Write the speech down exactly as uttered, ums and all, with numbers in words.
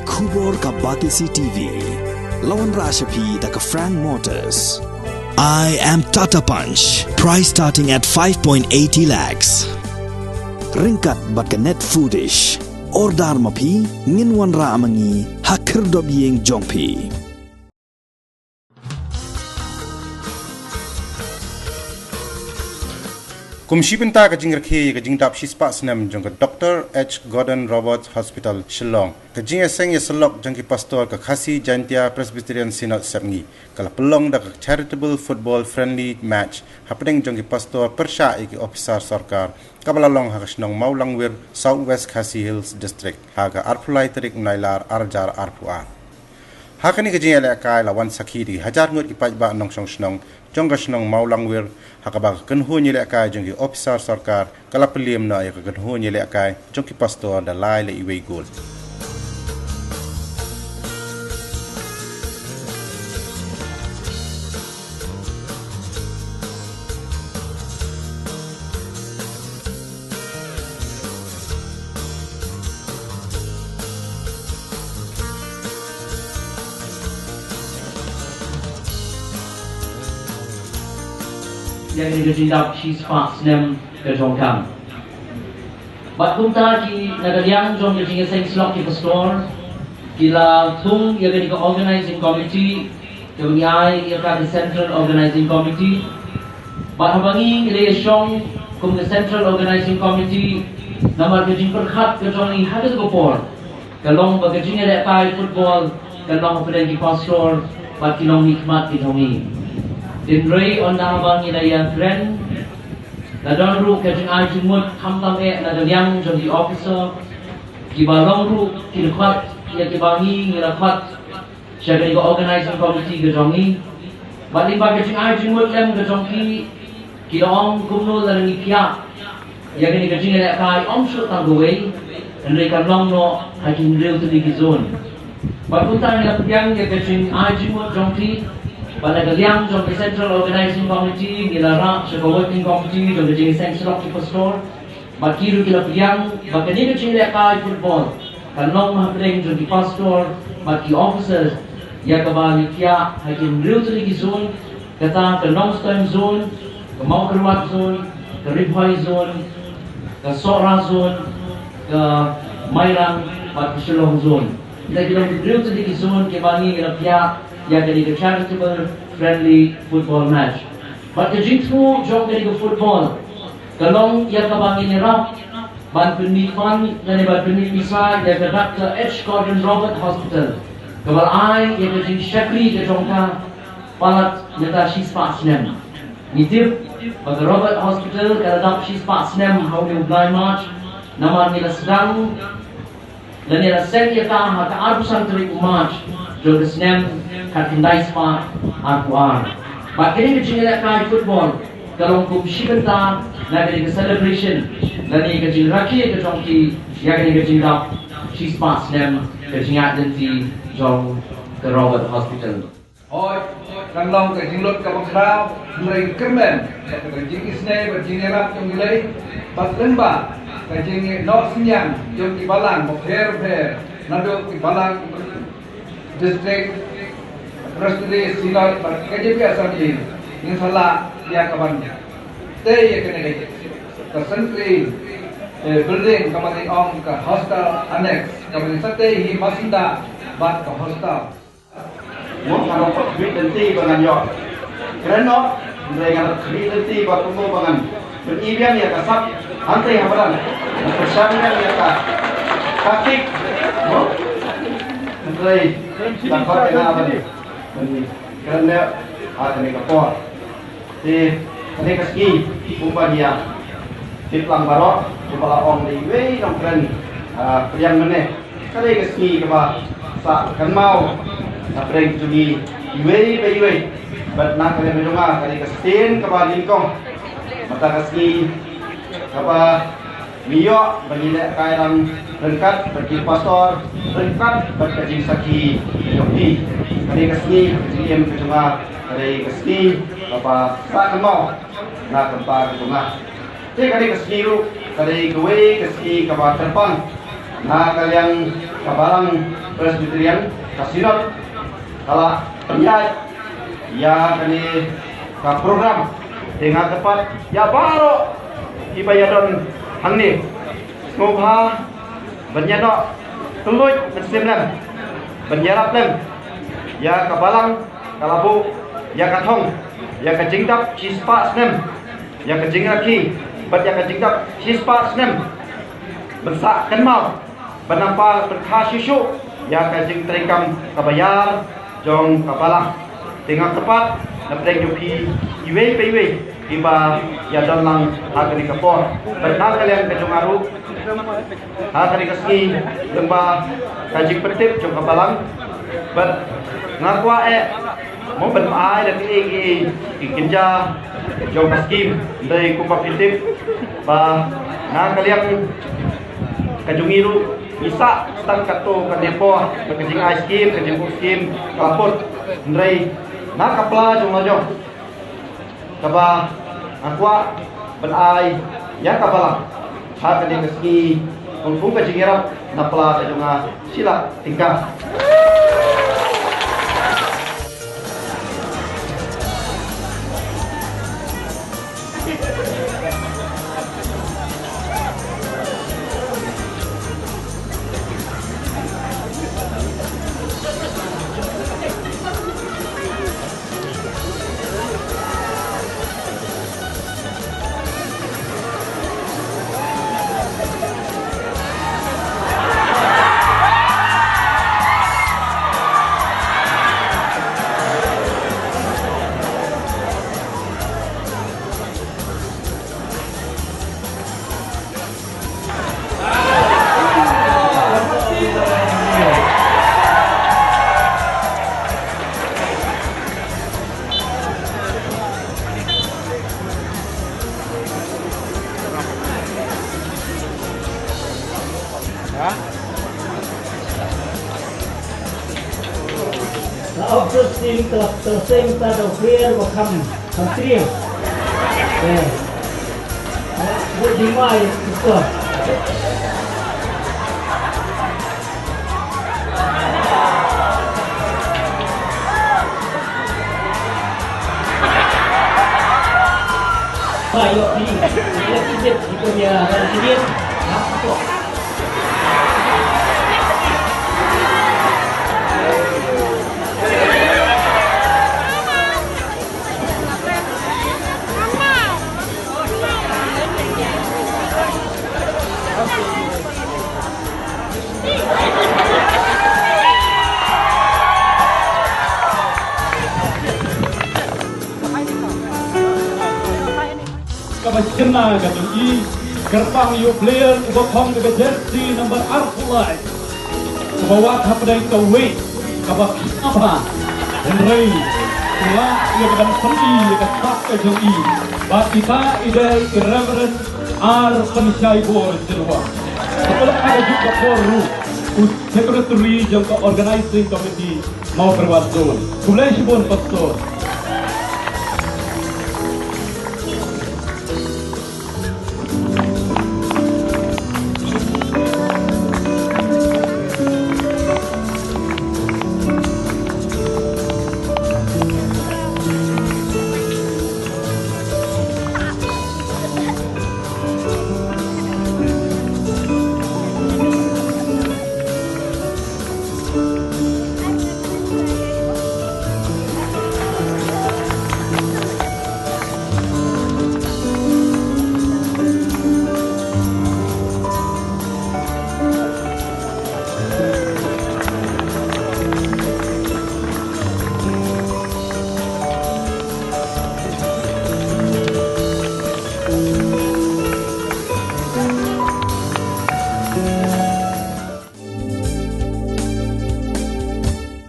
Khubor ka Batesi T V. La wanrah sha phi da ka Frank Motors. I am Tata Punch. Price starting at five point eighty lakhs. Ryngkat bad ka Net Foodish. Order ma phi, ngin wanrah ma ngi ha khyrdop ïing jong phi. Kum shi bynta ka jingrakhe ïa ka jingdap shispah snem jong ka Doctor H Gordon Roberts Hospital, Shillong, ka jingïaseng ïasyllok jong ki pastor ka Khasi Jaintia Presbyterian Synod Sepngi ka la pynlong da ka charitable football friendly match hapdeng jong ki pastor pyrshah ïa ki ophisar sorkar, kaba la long ha ka shnong Mawlangwir, South West Khasi Hills District, ha ka arphew lai tarik u Nailar arhajar arphew ar. Ha kane ka jingïalehkai la wan sakhi da ki hajar ngut ki paidbah nongshong shnong jong ka shnong Mawlangwir, ha kaba ka kynhun ïalehkai jong ki ophisar sorkar ka la pynliem noh ïa ka kynhun ïalehkai jong ki pastor da lai la iwei gol. Ïa kane ka jingdap shispah snem ka jong ka. Bad kumta ki na ka liang jong ka jingïaseng syllok ki pastor ki la thung ïa kane ka organizing committee, kaba ngi ai ïa ka ka Central Organizing Committee. Bad haba ngi ngi la ïashong kum ka Central Organizing Committee, namar ka jingpyrkhat ka jong ngi ha kata ka por ka long ba ka jingïalehkai football kan long hapdeng ki pastor bad ki nongmihkhmat ki jong ngi. Hynrei ynda haba ngi la ïakren, la don ruh ka jingai jingmut khamtam eh na ka liang jong ki officer, kiba long ruh ki dkhot ïa kiba ngi ngi la khot sha kane ka organizing committee ka jong ngi. Bad lyngba ka jingai jingmut lem ka jong ki, ki la ong kumno lada ngi pdiang ïa kane ka jingïalehkai ym shuh tang kawei, hynrei kan long noh ha ki hynriew tylli ki zone. Bad kumta ngi la pdiang ïa ka jingai jingmut jong ki, bad na ka liang jong ka Central Organizing Committee ngi la rah sha ka Working Committee jong ka jingïaseng syllok ki pastor. Bad ki ruh ki la pdiang ba kane ka jingïalehkai football kan long hapdeng jong ki pastor bad ki officers, ïa kaba ngi pdiang ha ki hynriew tylli ki zone, kata ka Nongstoiñ zone, ka Mawkyrwat zone, ka Ri Bhoi zone, ka Sohra zone, ka Mairang bad ka Shillong zone. Kita ki long ki hynriew tylli ki zone kiba ngi la pdiang ïa kane ka charitable friendly football match. Bad ka jingthmu jong kane ka football ka long ïa kaba ngin ïarap ban pynmih fund lane ban pynmih pisa ïa ka Doctor H Gordon Roberts Hospital, kaba la ai ïa ka jingshakri ka jong ka palat mynta shispah snem. Ngi tip ba ka Roberts Hospital ka la dap shispah snem ha une u bnai March, namar ngi la sdang lane la seng ïa ka ha ka arphew san tarik u March jong ka snem khatkhyndai spah arphew ar. Bad kane ka jingïalehkai football ka long kum shi bynta na kane ka celebration lane ka jingrakhe ka jong ki ïa kane ka jingdap shispah snem ka jingïaid lynti jong ka Roberts Hospital. Hooid, kan long ka jinglut kaba khraw, hynrei kyrmen bad ka jingisynei bad jingïarap jong U Blei, bad lyngba ka jingnoh synñiang jong ki balang bapher bapher, naduh ki balang district, presbytery, synod bad K J P assembly, ngin sa lah ïa kaban tei ïa kane ka, ka century, eh, building kaba ngi ong ka hostel annex, kaba ngi sa tei hi masyndah bad ka hostel. Mo, ngan ïoh khmih lynti ba ngan ïoh kren noh, hynrei ngan ïoh khmih lynti ba kumno ba ngan pyni biang ïa ka sap hangtei ha madan. Ngan pyrshang biang ïa ka taktik. Mo, hynrei ngan khot ïa nga ban kren noh ha kane ka por. Te kane ka sngi kumba ngi ïa tip lang baroh, kumba la ong da iwei i nongkren, ah, pdiang mynne. Ka dei ka sngi kaba sah kynmaw hapdeng jong ngi iwei pa iwei. Bad na ka liang jong nga ka dei ka ktien kaba nyngkong. Mynta ka sngi kaba ngi ïoh ba ngi lehkai lang ryngkat bad ki pastor, ryngkat bad ka jingsakhi jong ki. Ka dei ka sngi, ka jingim ka jong nga ka dei ka sngi kaba sah kynmaw na ka bynta ka jong nga. Te ka dei ka sngi ruh ka dei kawei ka sngi kaba kyrpang na ka liang Ka Balang Presbyterian, ka Synod, ka la pynïaid ïa kane ka program. Te nga kyrpad ïa baroh kiba ïadon hangne, sngewbha ban ïa noh kylluid mynsiem lem, ban ïarap lem ïa ka Balang, ka la buh ïa ka thong, ïa ka jingdap shispah snem, ïa ka jingrakhe bad ïa ka jingdap shispah snem, ban sah kynmaw, ban nangta ban kha shuh shuh ïa ka jingtrei kam kaba ïar jong ka Balang. Te nga kyrpad na pdeng jong phi iwei pa iwei kiba ïadon lang ha kane ka por, bad na ka liang ka jong nga ruh ha kane ka sngi, lyngba ka jingpyntip jong ka Balang, bad nga kwah eh mo ban ai da kiei kiei ki kynja jong ka skim. Hynrei kumba phi tip ba na ka liang ka jong ngi ruh ngi sah tang katto katne por, ka jingai skim, ka jingbuh skim ka la put. Hynrei na ka pla jong la jong kaba nga kwah ban ai ïa ka Balang ha kane ka sngi, kum ka jingïarap na pla ka jong nga. Shi la tyngka. Ka Officers' Team ka la, ka la seng ta da u player ba kham, kham triang. Eh. Buh jingmai, sukor. Ba ïoh phi, ïoh phi jep, ïoh phi jep, ïoh phi jep. Kaba shynna ka jong i, kyrpang ïa u player uba phong da ka jersey number arphew lai. Kaba wad hapdeng ka weight kaba khia bha. Hynrei la ïa ka ban pyni ïa ka sap ka jong i. Bad ita i dei i Reverend R Pynshai Bor Jyrwa. Kaba la ka juk ka por ruh u secretary jong ka organizing committee Mawkyrwat Zone. Khublei shibun Pastor.